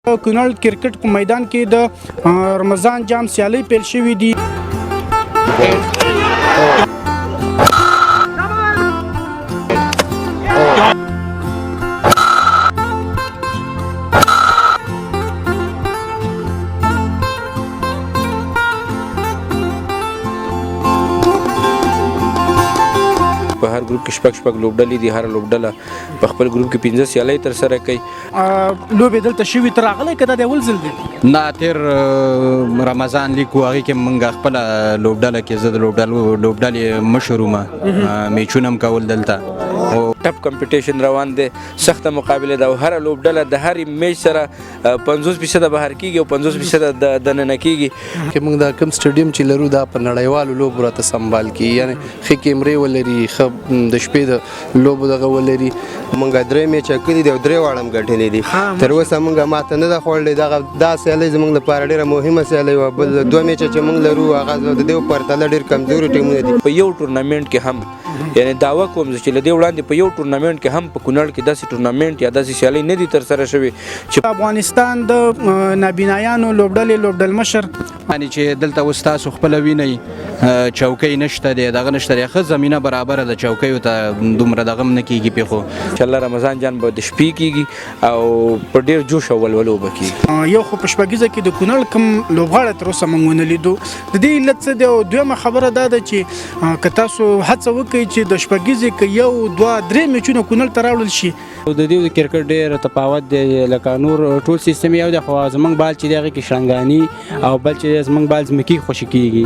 کونړ کرکټ په میدان کې د رمضان جام سیالۍ پیل شوې دي. په هر ګروپ کې شپږ شپږ لوبډلې دي، هره لوبډله په خپل ګروپ کې 15 سیالۍ ترسره کوي. لوبې دلته شوي، ته راغلی که دا د اول ځل دی؟ نه، تېر رمضان لیګ و، هغې کې مونږ خپله لوبډله کې زه د لوبډلې مشر وم، میچونه هم کول دلته. ټپ کمپټیشن روان دی، سخته مقابله ده او هره لوبډله د هرې میچ سره 50% بهر کیږي او 50% دننه کیږي. که موږ دا کوم سټډیم چې لرو دا په نړیوالو لوبو راته سمبال کړي، یعنې ښې کیمرې ولري، ښه د شپې د لوبو دغه ولري. مونږ درې میچه کړي دي او درې واړه هم ګټلي دي. تر اوسه مونږ ماته نه ده خوړلې. دغه دا سیالۍ زمونږ لپاره ډېره مهمه سیالۍ وه. بل دوه میچه چې مونږ لرو هغه د دې پرتله ډېر کمزوري ټیمونه دي. په یو ټورنمنټ کې هم، یعنې دعوه کوم چې له دې وړاندې په یو ټورنمنټ کې هم په کونړ کې داسې ټورنمنټ یا داسې سیالۍ نه دي ترسره شوې چې افغانستان د نابینایانو لوبډلې لوبډلمشر. یعنې چې دلته اوس تاسو خپله وینئ، چوکۍ نشته دی، دغه نشته دی، ښه زمینه برابره ده، چوکیو ته دومره دغه هم نه کېږي پې. خو انشاءالله رمضان جان به د شپې کېږي او په ډېر جوش او ولولو به کېږي. یو خو په شپږیزه کې د کونړ کوم لوبغاړی تر اوسه موږ ونه لیدو، د دې علت څه دی؟ او دویمه خبره دا ده چې که تاسو هڅه وکړئ چې د شپږیزې که یو دوه درې میچونه کونړ ته راوړل شي. د دې د کرکټ ډېر تفاوت دی، لکه نور ټول سیستم یو دی، خو زمونږ بال چې دی هغې کې شرنګاني او بل چې دی زمونږ بال ځمکې خوشې کېږي.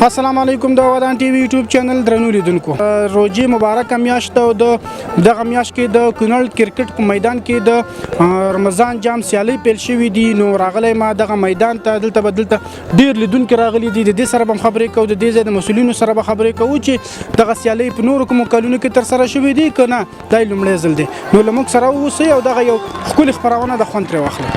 السلام علیکم د ودان ټي وي یوټیوب چینل درنو لیدونکو، روژې مبارکه میاشت او د دغه میاشت کې د کونړ کرکټ په میدان کې د رمضان جام سیالۍ پیل شوې دي. نو راغلی ما دغه میدان ته، دلته به دلته ډېر لیدونکي راغلي دي، د دې سره به هم خبرې کوو، د دې ځای د مسؤلینو سره به خبرې کوو چې دغه سیالۍ په نورو کومو کلونو کې ترسره شوې دي که نه دا یې لومړی ځل دی. نو له موږ سره واوسئ او دغه یو ښکلې خپرونه د خوند ترې واخلئ.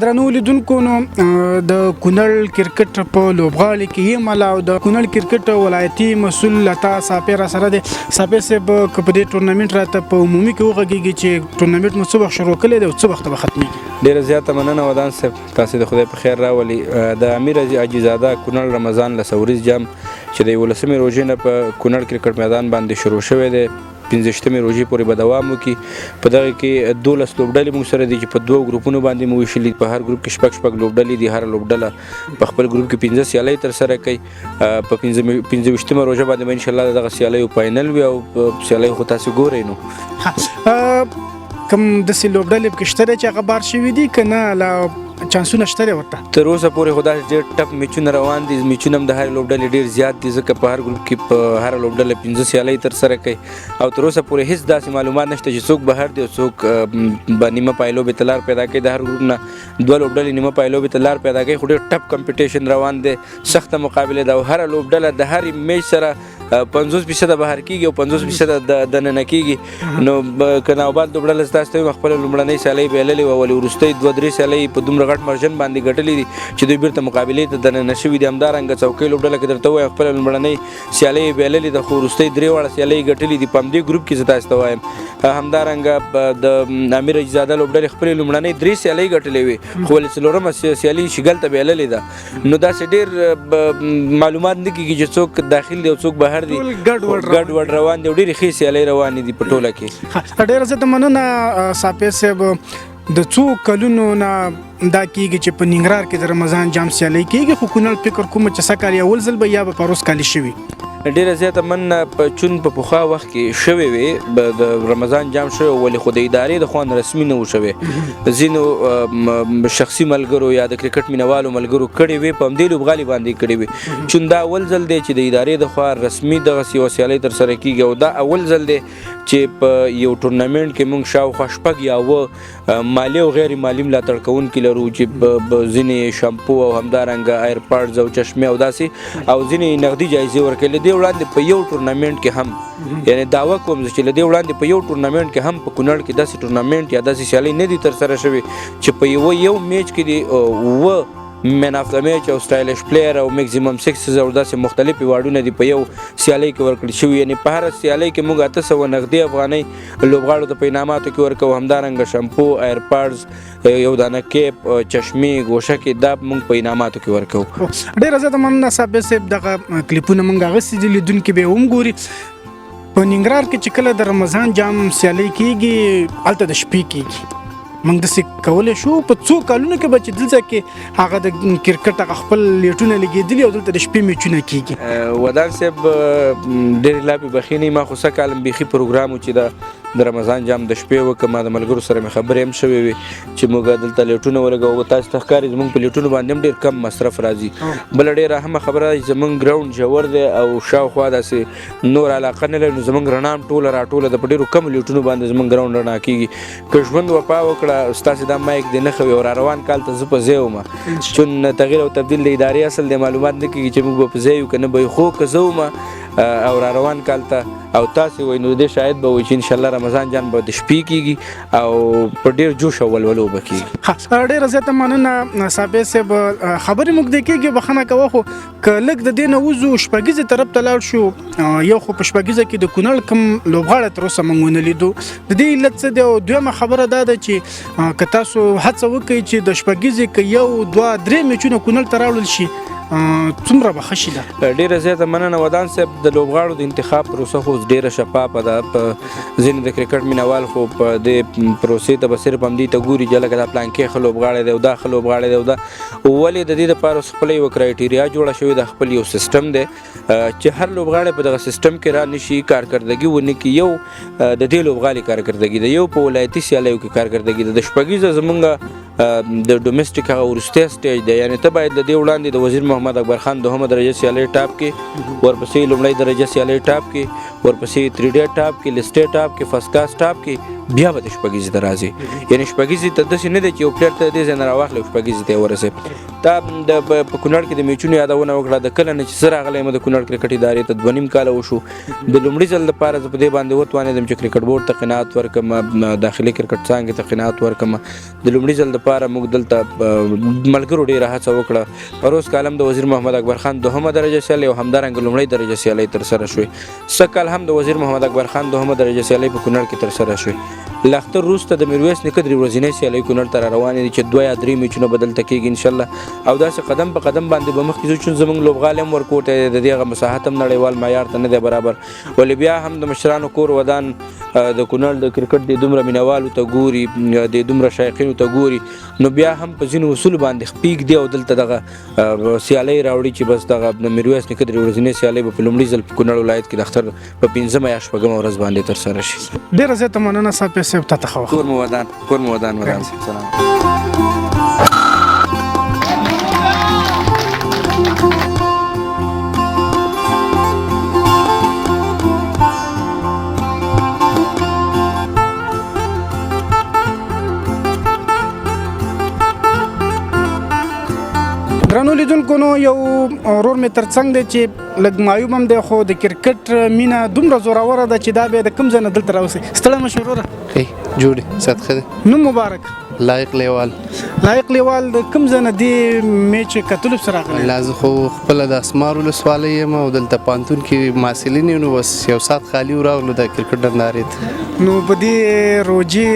درنو لیدونکو، نو د کونړ کرکټ په لوبغالي کې یم او د کونړ کرکټ ولایتي مسول لتا ساپی را سره دی. ساپی صاحب، که په دې ټورنمنټ راته په عمومي کې وغږېږي چې ټورنمنټ مو څه وخت شروع کړی دی او څه وخت به ختمېږي؟ ډېره زیاته مننه ودان صاحب، تاسې د خدای په خیر راولي. د امیر حاجي زاده کونړ رمضان لس اوریز جام چې د 11مې روژې نه په کونړ کرکټ میدان باندې شروع شوی دی، 25مې روژې پورې به دوام وکړي. په دغه کې 12 لوبډلې موږ سره دي چې په دوو ګروپونو باندې مو ویشلي. په هر ګروپ کې شپږ شپږ لوبډلې دي، هره لوبډله په خپل ګروپ کې 15 سیالۍ ترسره کوي. په 25مه روژه باندې به انشاءالله دغه سیالیو فاینل وي او سیالۍ خو تاسو ګورئ. نو کوم داسې لوبډلې پکې شته دی چې هغه بار شوي دي که نه لا چانسونه شته دی ورته؟ تر اوسه پورې خو داسې ډېر ټپ میچونه روان دي، میچونه هم د هرې لوبډلې ډېر زیات دي، ځکه په هر ګروپ کې په هره لوبډله 15 سیالۍ ترسره کوي او تر اوسه پورې هیڅ داسې معلومات نشته چې څوک بهر دي او څوک به نیمه پایلوبې ته لار پیدا کوي. د هر ګروپ نه دوه لوبډلې نیمه پایلوبې ته لار پیدا کوي، خو ډېر ټپ کمپټیشن روان دی، سخته مقابله ده او هره لوبډله د هرې میچ سره 50% بهر کیږي او 50% دننه کیږي. نو که نوبت لوبډله تاسو ته خپله لومړنۍ سیالۍ بایللې وه، ولې وروستۍ دوه درې سیالۍ په دومره غټ مارجن باندې ګټلې دي چې دوی بیرته مقابلې ته دننه شوي دي. همدارنګه څوکۍ لوبډله که درته ووایم خپله لومړنۍ سیالۍ یې بایللې ده، خو وروستۍ درې واړه سیالۍ یې ګټلې دي. په همدې ګروپ کې زه تاسو ته وایم، همدارنګه د امیر حاجي زاده لوبډلې خپلې لومړنۍ درې سیالۍ ګټلې وې، خو ولې څلورمه سیالي شګل ته بایللې ده. نو داسې ډېر معلومات نه کېږي چې څوک داخل دي او څوک بهر دي، ټول ګډ وډ ګډ وډ روان دي او ډېرې ښې سیالۍ روانې دي په ټوله کې. ډېره زیاته مننه ساپی صاحب. د څو کلونو نه دا کیږي چې په ننګرهار کې د رمضان جام سیالۍ کیږي، خو کونړ فکر کوم چې سږکال یې اول ځل به یا به پروس کال شوي. ډیره زیاته مننه. په چون په پخوا وخت کې شوې وي، د رمضان جام شوی، ولې خو د ادارې د خوا نه رسمي نه و شوی. ځینو شخصي ملګرو یا د کرکټ مینوالو ملګرو کړې وي، په همدې لوبغالي باندې کړې وي. چون دا اول ځل دی چې د ادارې د خوا رسمي دغسې یوه سیالۍ ترسره کیږي، او دا اول ځل دی چې په یو ټورنمنټ کې موږ شاوخوا 6 یا 7 مالي او غیر مالي ملاتړ کوونکي لرو، چې ځینې شامپو او همدارنګه ایرپاډز او چشمې او داسې، او ځینې نغدي جایزې ورکوي. له دې وړاندې په یو ټورنمنټ کې هم، یعنې دعوه کوم چې له دې وړاندې په یو ټورنمنټ کې هم په کونړ کې داسې ټورنمنټ یا داسې سیالۍ نه دي ترسره شوې چې په یو میچ کې دي 7 مین اف د میچ او سټایلیش پلیر او میکسیمم سکسز او داسې مختلف ایوارډونه دي په یو سیالۍ کې ورکړل شوي. یعنې په هره سیالۍ کې موږ 800 نغدي افغانۍ لوبغاړو ته په انعاماتو کې ورکوو، همدارنګه شامپو، ایرپاډز، یو دانه کیپ، چشمې، ګوشکې، دا موږ په انعاماتو کې ورکوو. ډېره زیاته مننه صاحب صاحب، دغه کلیپونه موږ اخیستي دي، لیدونکي به یې هم ګوري. په ننګرهار کې چې کله د رمضان جام سیالۍ کیږي، هلته د شپې کیږي. موږ داسې کولی شو په څو کالونو کې به چې دلته کې هغه د کرکټ هغه خپل لیټونه لګېدلي او دلته د شپې میچونه کیږي. ودان صاحب، ډېرې لاپې بخښنې، ما خو سږ کال هم بیخي پروګرام و چې د رمضان جام د شپې وکړم. ما د ملګرو سره مې خبرې هم شوې وې چې موږ دلته لیټونه ولګوو. تاسو ته ښکاري زموږ په لیټونو باندې هم ډېر کم مصرف راځي. بله ډېره اهمه خبره ده چې زموږ ګراونډ ژور دی او شاوخوا داسې نور علاقه نه لري، نو زموږ رڼا هم ټوله راټوله ده، په ډېرو کمو لیټونو باندې زموږ ګراونډ رڼا کېږي. که ژوند وفا وکړه ستاسې دا مایک دې نه ښه وي او را روان کال ته زه په ځای وم، چون تغییر او تبدیل د ادارې اصل دی، معلومات نه کېږي چې موږ به په ځای یو که نه به یو. خو که زه وم او را روان کال ته او تاسې وئ، نو د دې شاهد به وئ چې انشاءالله رمضان جان به د شپې کېږي او په ډېر جوش او ولولو به کېږي. ښه، ډېره زیاته مننه صاحب صاحب. خبرې موږ دې کېږي، بخښنه کوه، خو که لږ د دې نه وځو شپږیزې طرف ته لاړ شو، یو خو په شپږیزه کې د کونړ کوم لوبغاړی تر اوسه موږ ونه لیدو، د دې علت څه دی؟ او دویمه خبره دا ده چې که تاسو هڅه وکړئ چې د شپږیزې که 1 2 3 میچونه کونړ ته راوړل شي، څومره به ښه شي؟ دا ډېره زیاته مننه ودان صاحب. د لوبغاړو د انتخاب پروسه خو اوس ډېره شفافه ده. په ځینې د کرکټ مینهوال خو په دې پروسې ته به صرف همدې ته ګوري چې لکه دا پلانکی ښه لوبغاړی دی او دا ښه لوبغاړی دی او دا، ولې د دې دپاره اوس خپله یوه کرایټریا جوړه شوې ده، خپل یو سیستم دی چې هر لوبغاړی په دغه سیستم کې را نشي، کارکردګي ونه کړي. یو د دې لوبغالي کارکردګي ده، یو په ولایتي سیالیو کې کارکردګي ده. د شپږیزه زمونږ د ډومېسټیک هغه وروستی سټیج دی، یعنې ته باید له دې وړاندې د وزیر محمد اکبر خان دوهمه درجه سیالۍ ټاپ کې، ورپسې لومړۍ درجه سیالۍ ټاپ کې، ورپسې تری ډي ټاپ کې، لسټې ټاپ کې، فرست کلاس ټاپ کې، بیا به د شپږیزې ته راځي. یعنې شپږیزې ته داسې نه دی چې یو پلیر ته دې ځای نه راواخلې او شپږیزې ته یې ورسې. تا په کونړ کې د میچونو یادونه وکړه، د کله نه چې زه راغلی یم د کونړ کرکټ ادارې ته 2.5 کاله وشو، د لومړي ځل لپاره زه په دې باندې وتوانېدم چې کرکټ بورډ ته قناعت ورکړم، داخلي کرکټ څانګې ته قناعت ورکړم. د لومړي ځل لپاره موږ دلته ملګرو ډېره هڅه وکړه. پروس کال هم د وزیر محمد اکبر خان دوهمه درجه سیالۍ او همدارنګه لومړۍ درجه سیالۍ ترسره شوې. سږ کال هم د وزیر محمد اکبر خان دوهمه درجه سیالۍ په کونړ کې ترسره شوې. له اختر وروسته د میرویس نیکه 3 ورځینۍ سیالۍ کونړ ته را روانې دي چې 2 یا 3 میچونه به دلته کېږي انشاءالله، او داسې قدم په قدم باندې به مخکې ځو. چون زموږ لوبغالی هم ورکوټی دی، د دې هغه مساحت هم نړیوال معیار ته نه دی برابر، ولې بیا هم د مشرانو کور ودان، د کونړ د کرکټ د دومره مینهوالو ته ګوري، د دومره شایقینو ته ګوري، نو بیا هم په ځینو اصولو باندې خپېږ دي او دلته دغه سیالۍ راوړي چې بس دغه د میرویس نیکه 3 ورځینۍ سیالۍ به په لومړي ځل په کونړ ولایت کې د اختر په 5مه یا 6مه ورځ باندې ترسره شي. ډېره زیاته مننه صاحب صاحب، تا ته ښه وخت. کور مو ودان، کور مو ودان، ودان صاحب. سلام. درنو لیدونکو، نو یو ورور مې ترڅنګ دی چې لږ معیوب هم دی، خو د کرکټ مینه دومره زوروره ده چې دا بیا د کوم ځای نه دلته راوستي. ستړی مه شې وروره. ښه جوړې، صحت ښه دی؟ نوم مبارک. لایق لیوال. لایق لیوال، د کوم ځای نه دې میچ کتلو پسې راغلی؟ لا زه خو خپله د اسمار ولسوالۍ یم او دلته پوهنتون کې محصلین یو، نو بس یو ساعت خالي و راغلو د کرکټ نندارې ته. نو په دې روژې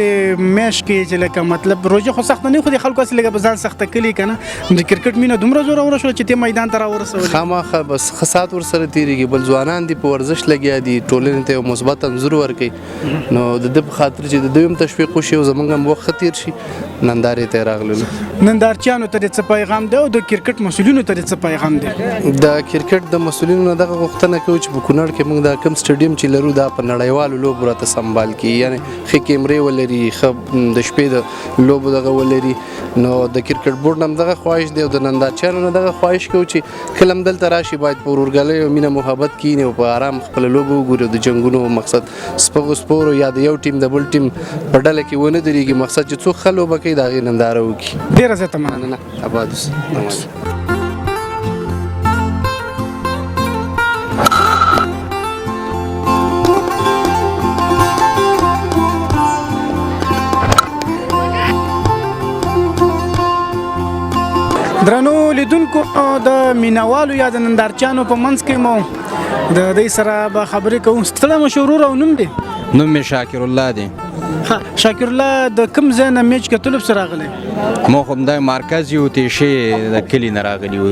میاشت کې چې لکه مطلب روژه خو سخته نه، خو د خلکو هسې لږه په ځان سخته کړي که نه، د کرکټ مینه دومره زوروره شوه چې دې میدان ته راورسولې. خامخا بس ښه ساعت ورسره تېرېږي. بل ځوانان دي په ورزش لګیا دي، ټولنې ته یو مثبت انځور ورکوي، نو د ده په خاطر چې د دوی هم تشویق وشي او زموږ هم وخت ښه تېر شي، نندارې ته راغلو. نندارچیانو ته د څه پیغام دی او د کرکټ مسؤلینو ته د څه پیغام دی؟ د کرکټ د مسؤلینو نه دغه غوښتنه کوو چې په کونړ کې موږ دا کوم سټډیم چې لرو دا په نړیوالو لوبو راته سمبال کړي، یعنې ښې کیمرې ولري، ښه د شپې د لوبو دغه ولري. نو د کرکټ بورډ نه هم دغه خواهش دی او د نندارچیانو نه دغه خواهش کوو چې کله هم دلته راشي باید په ورورګلۍ او مینه محبت کښېني او په آرام خپله لوبه وګوري او د جنګونو مقصد سپغو سپورو یا د یو ټیم د بل ټیم په ډله کې ونه درېږي، مقصد چې څوک ښه لوبه کوي د هغې ننداره وکړي. ډېره زیاته مننه. آباد اوسئ. درنو لیدونکو، د مینوالو یا د نندارچیانو په منځ کې مو د دې سره به خبرې کوو. ستړی مه شې وروره، او نوم دی؟ نوم مې شاکر الله دی. ښه شاکر الله، د کوم ځای نه میچ کتلو پسې راغلی؟ مو خو همدا مرکز یو تیشې د کلي نه راغلي یو.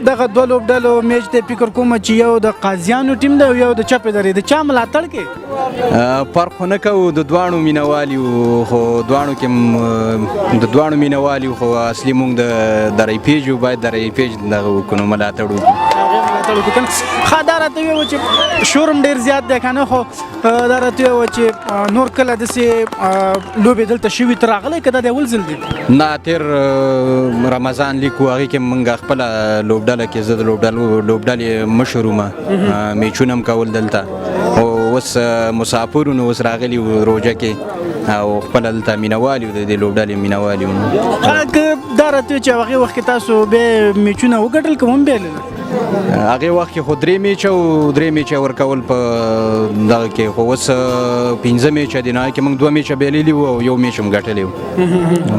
دغه دوه لوبډلو میچ دی، فکر کوم چې یو د قاضیانو ټیم دی او یو د چپې درې، د چا ملاتړ کوې؟ فرق خو نه کوو، د دواړو مینوال یو، خو دواړو کې د دواړو مینوال یو، خو اصلي مونږ د درې پیج یو، باید درې پیج دغه وکړو، نو ملاتړ وکړو. ملاتړ وکړو که نه؟ ښه، دا راته ووایه چې شور هم ډېر زیات دی که نه، خو دا راته ووایه چې نور کله داسې لوبې دلته شوي ته راغلی که دا د اول ځل دی؟ نه، تېر رمضان لیک و، هغې کې مونږ خپله لوبډله کې زه د لوبډلې مشر وم، میچونه هم کول دلته. او اوس مسافر نو اوس راغلي وو روژه کې او خپله دلته مینوال یو، د دې لوبډلې مینوال یو. دا راته ووایه چې هغې وخت کې تاسو بیا میچونه وګټل که هم بایلل؟ هغې وخت کې خو درې میچه او درې میچه ورکول په دغه کې، خو اوس 5 میچه دي، نو هغې کې موږ 2 میچه بایللي وو او 1 میچ هم ګټلی وو.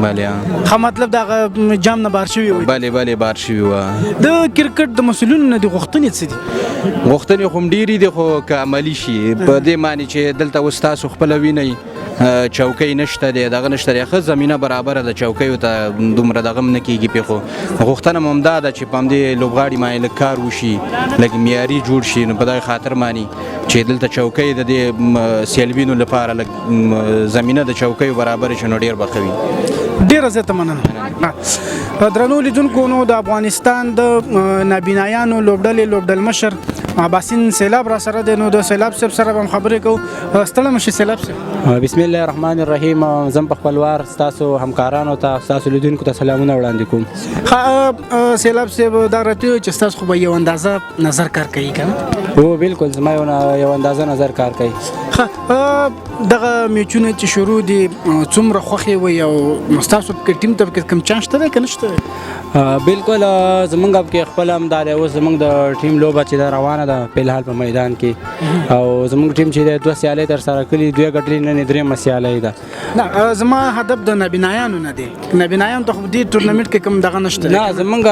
بله. ښه، مطلب د هغه جام نه بار شوي وو؟ بله بله، بار شوي وو. د کرکټ د مسؤلینو نه د غوښتنې څه دي؟ غوښتنې خو هم ډېرې دي، خو که عملي شي، په دې معنی چې دلته اوس تاسو خپله وینئ چوکۍ نشته دی، دغه نشته دی، ښه زمینه برابره ده، چوکیو ته دومره دغه هم نه کېږي پې. خو غوښتنه مو همدا ده چې په همدې لوبغاړي باندې لږ کار وشي، لږ معیاري جوړ شي، نو په دغه خاطر باندې چې دلته چوکۍ د دې سیلبینو لپاره لږ زمینه د چوکیو برابره شي، نو ډېر به ښه وي. ډېره زیاته مننه. درنو لیدونکو، نو د افغانستان د نابینایانو لوبډلې لوبډلمشر عباسین سیلاب را سره دی، نو د سیلاب صاحب سره به هم خبرې کوو. ستړی مه شې سیلاب صاحب. بسم الله الرحمن الرحیم. زم په خپل وار ستاسو همکارانو ته، ستاسو لیدونکو ته سلامونه وړاندې کوم. ښه سیلاب صاحب، دا راته ووایه چې ستاسو خو به یو اندازه نظر کار کوي که نه؟ هو بالکل، زما یو اندازه نظر کار کوي. ښه، دغه میچونه چې شروع دي څومره خوښې وي او ستاسو پکې ټیم ته پکې کوم چانس شته دی که نشته دی؟ بالکل، زمونږ پکې خپل هم دا دی، اوس زمونږ د ټیم لوبه چې ده روانه ده په الحال په میدان کې، او زمونږ ټیم چې دی 2 سیالۍ ترسره کړي، 2 ګټلې، نن یې درېیمه سیالۍ ده. نه، زما هدف د نابینایانو نه دی، نابینایانو ته خو دې ټورنمنټ کې کوم دغه نشته دی. نه، زمونږ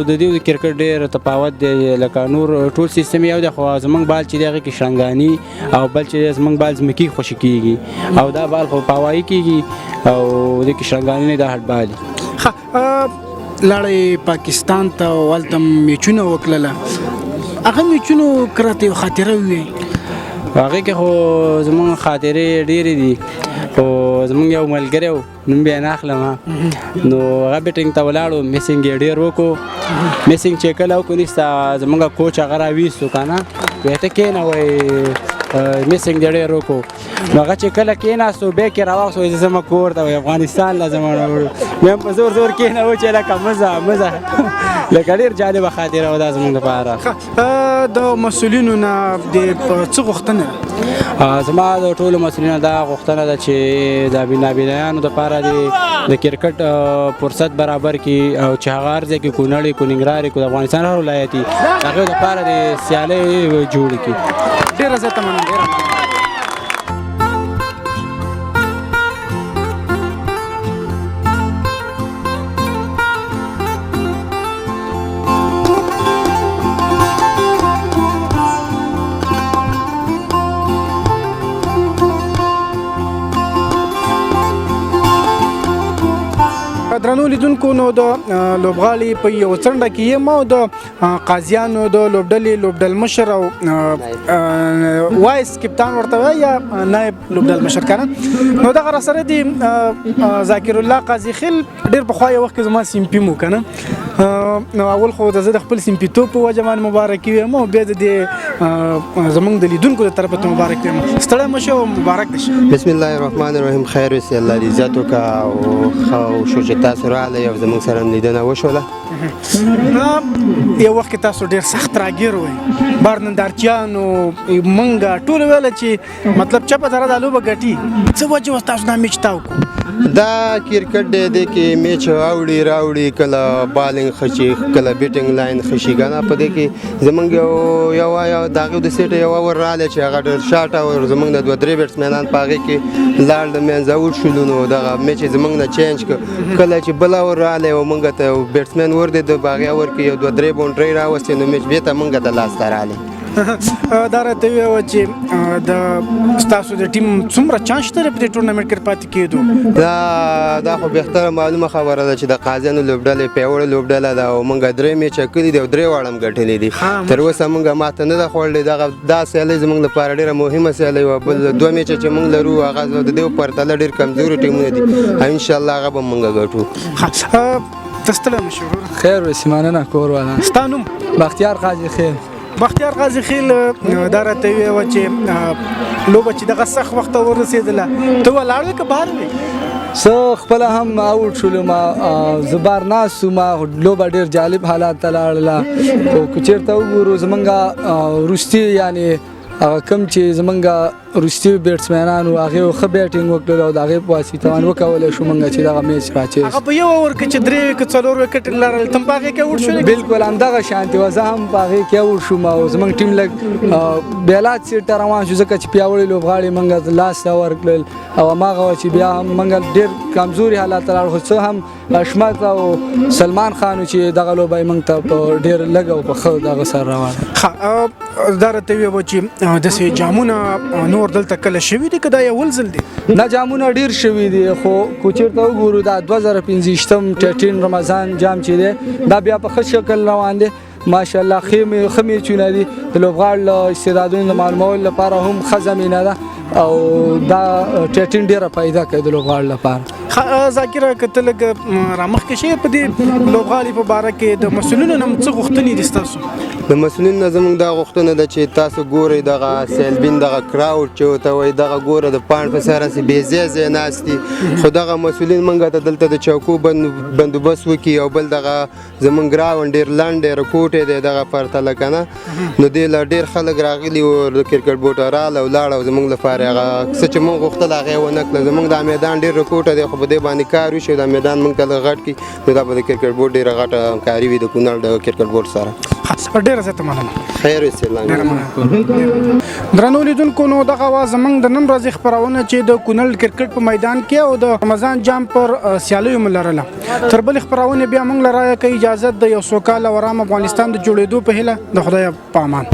د دې کرکټ ډېر تفاوت دی، لکه نور ټول سیستم یو دی، خو زمونږ بال چې دی هغې کې شرنګاني او بل چې دی زمونږ بال ځمکې خوشې کېږي، او دا بال خو په هوایي کېږي او دې کې شرنګاني نه، دا هډ بال دی. ښه، لاړی پاکستان ته او هلته میچونه وکړله، هغه میچونو که راته یو خاطره ووایې؟ هغې کې خو زمونږ خاطرې ډېرې دي، خو زمونږ یو ملګری و، نوم بیا نه اخلم، نو هغه بیټینګ ته ولاړو، میسینګ یې ډېر وکړو، میسینګ چې کله وکړو نسته زمونږ کوچ هغه راویستو که نه، وایي ته کښېنه، وایي میسینګ دې ډېر وکړو، نو هغه چې کله کښېناستو بیا کې راواخیستو، وایي زه ځمه کور ته، وایي افغانستان له ځمه، بیا هم په زور زور کښېنوو چې لکه مه ځه مه ځه، لکه ډېر جالبه خاطره وه دا زمونږ دپاره. د مسؤلینو نه د څه غوښتنه ده؟ زما د ټولو مسؤلینو دا غوښتنه ده چې د نابینایانو دپاره دې د کرکټ فرصت برابر کړي، او چې هغه هر ځای کې کونړ یې، کو ننګرهار یې، کو د افغانستان هر ولایت یې، د هغې دپاره دې سیالۍ جوړې کړي. ډېره زیاته مننه. ډېره مننه. درنو لیدونکو، نو د لوبغالي په یو څنډه کې یم او د قاضیانو د لوبډلې لوبډلمشر او vice کپتان ورته وایي یا نایب لوبډلمشر که نه، نو دغه راسره دي ذاکر الله قاضي خیل. ډېر پخوا یو وخت کې زما صنفي مو که نه، نو اول خو زه د خپل صنفیتوب په وجه باندې مبارکي وایم او بیا د دې زمونږ د لیدونکو د طرفه ته مبارکي وایم. ستړی مه شه او مبارک دې شه. بسم الله الرحمن الرحیم. خیر اوسې، الله دې عزت وکړه او ښه وشو چې تاسو راغلئ او زموږ سره هم لیدنه وشوله. یو وخت کې تاسو ډېر سخت راګیر وئ، بار نندارچیانو مونږ ټول ویله چې مطلب چپه دره دا لوبه ګټي، څه وجه وه تاسو دا میچ تاو کړو؟ دا کرکټ دی، دې کې میچ اوړي راوړي، کله بالینګ ښه شي، کله بیټینګ لاین ښه شي که نه. په دې کې زمونږ یو یو یو د هغې د سیټ یو اور راغلی چې هغه ډېر شارټ اور، زمونږ د دوه درې بیټسمنان په هغې کې لاړ د منځه اوټ شولو، نو دغه میچ یې زمونږ نه چینج کړ. کله چې بل اور راغلی او مونږ ته یو بیټسمن ور دی د هغې اور کې یو دوه درې باونډرۍ راوستې، نو میچ بېرته مونږ ته لاسته راغلی. دا راته ووایه چې د ستاسو د ټیم څومره چانس شته په دې ټورنمنټ کې پاتې کېدو؟ دا خو بهتره معلومه خبره ده چې د قاضیانو لوبډلې پیاوړې لوبډله ده او مونږ درې میچه کړي دي او درې واړه هم ګټلي دي. تر اوسه مونږ ماته نه ده خوړلې. دغه دا سیالۍ زمونږ لپاره ډېره مهمه سیالۍ وه. بل دوه میچه چې مونږ لرو هغه د دې پرتله ډېر کمزوري ټیمونه دي او انشاءالله هغه به مونږ ګټو. ته ستړی مه شې وروره. خیر اوسې، مننه کور والا. ستا نوم؟ بختیار قاضي خیل. بختیار قاضي خیل، دا راته ووایه چې لوبه چې دغه سخت وخت ته ورسېدله، ته ولاړ وې که بهر وې؟ زه خپله هم اوټ شولم، زه بار ناست وم. لوبه ډېر جالب حالات ته لاړله، خو که چېرته وګورو زمونږ وروستي، یعنې هغه کوم چې زمونږ وروستي بیټسمنان وو، هغې ښه بیټینګ وکړل او د هغې په واسطه باندې وکولی شو مونږ چې دغه میچ راچېز. هغه په یو اور کې چې درې که څلور ویکټ لرل، ته هم په هغې کې اوټ شولې؟ بالکل همدغه شانتې وه، زه هم په هغې کې اوټ شوم او زمونږ ټیم لږ بیلات سیټ ته روان شو، ځکه چې پیاوړي لوبغاړي مونږ لاس ته ورکړل او هماغه وه چې بیا هم مونږ ډېر کمزوري حالات ته لاړو. خو څه هم حشمت او سلمان خان چې دغه لوبه یې مونږ ته په ډېر لږ او په ښه دغه سره روانه. ښه، دا راته ووایه چې داسې جامونه نور دلته کله شوي دي که دا یو ځل دی؟ نه، جامونه ډېر شوي دي، خو که چېرته وګورو دا 2025 ټیټین رمضان جام چې دی دا بیا په ښه شکل روان دی. ماشاءالله ښه میچونه دي، د لوبغاړو له استعدادونو د معلومولو لپاره هم ښه زمینه ده او دا ټیټین ډېره فایده کوي د لوبغاړو لپاره. ذاکره، که ته لږ رامخکې شې په دې لوبغالي په باره کې د مسؤلینو نه څه غوښتنې دي ستاسو؟ د مسؤلینو نه زموږ دا غوښتنه ده چې تاسو ګورئ دغه سیلبین، دغه کراوډ چې ورته وایي، دغه ګوره د پاڼ په سر هسې بې ځایه ځای ناست دي، خو دغه مسؤلین موږ ته دلته د چوکو بندوبست وکړي. او بل دغه زموږ ګراونډ ډېر لنډ دی، رکوټی دی دغه پرتله که نه، نو دې له ډېر خلک راغلي وو د کرکټ بورډ راغله او لاړه او زموږ لپاره هغه څه چې موږ غوښتل هغه یې ونه کړل. زموږ دا میدان ډېر رکوټی دی، خو په دې باندې کار وشي، دا میدان موږ ته لږ غټ کړي، نو دا به د کرکټ بورډ ډېره غټه همکاري وي د کونړ د کرکټ بورډ سره. ډېره زیاته مننه. خیر اوسې، الله ډېره مننه. درنو لیدونکو، نو دغه وه زموږ د نن ورځې خپرونه چې د کونړ کرکټ په میدان کې او د رمضان جام پر سیالیو مو لرله. تر بلې خپرونې بیا موږ له رایه کوي اجازت د یو سوکاله او ارام افغانستان د جوړېدو په هیله د خدای په امان.